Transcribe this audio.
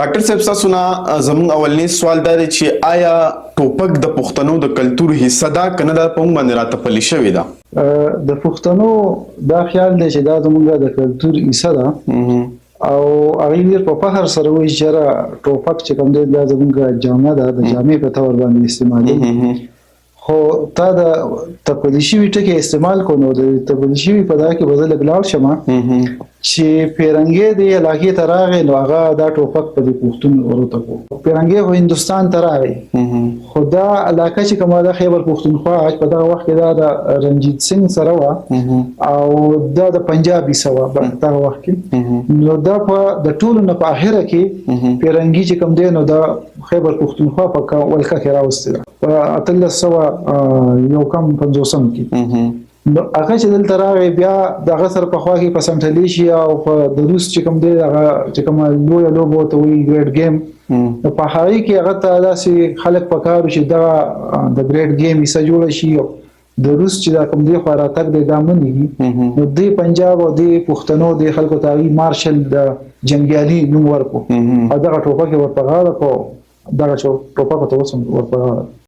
ډاکټر صاحب، تاسو نه زموږ اولنی سوال دا دی چې آیا ټوپک د پښتنو د کلتور حصه ده کنه دا په موږ باندې راتپلې شوې ده؟ د پښتنو دا خیال دی چې دا زموږ د کلتور حصه ده او هغه ډیر په فخر سره وایي چې یاره، ټوپک چې کوم دی، دا زموږ جامه ده، د جامې په تور باندې استعمالوي. خو تا د تپلی شوي ټکی استعمال کو، نو د تپلی شوي په دا کې به زه لږ لاړ شم چې پیرنګی دی علاقې ته راغی، نو هغه دا ټوپک په دې پښتون وروته کو. پیرنګی خو هندوستان ته راغی، خو دا علاقه چې کومه ده، خیبر پښتونخوا، په دغه وخت کې دا د رنجیت سنګ سره وه او دا د پنجاب حصه وه په دغه وخت کې. نو دا په د ټولو نه په اخره کې پیرنګي چې کوم دی، نو دا خیبر پښتونخوا په ولکه کې راوستې ده په 1851 کې. نو هغه چې دلته راغی، بیا دغه سره په خوا کې په سنټرل ایشیا او په د روس چې کوم دی، هغه چې کوم لویه لوبه ورته وایي ګریټ ګیم، نو په هغې کې هغه ته داسې خلک پکار وو چې دغه د ګریټ ګیم حصه جوړه شي او د روس چې دا کوم دی خوا راتګ دی، دا مني. نو دی پنجاب او دی پښتنو دی خلکو ته هغوی مارشل د جنګیالي نوم ورکو او دغه ټوپک یې ور په غاړه کو. دغه ټوپک ته اوس هم ور په غاړه.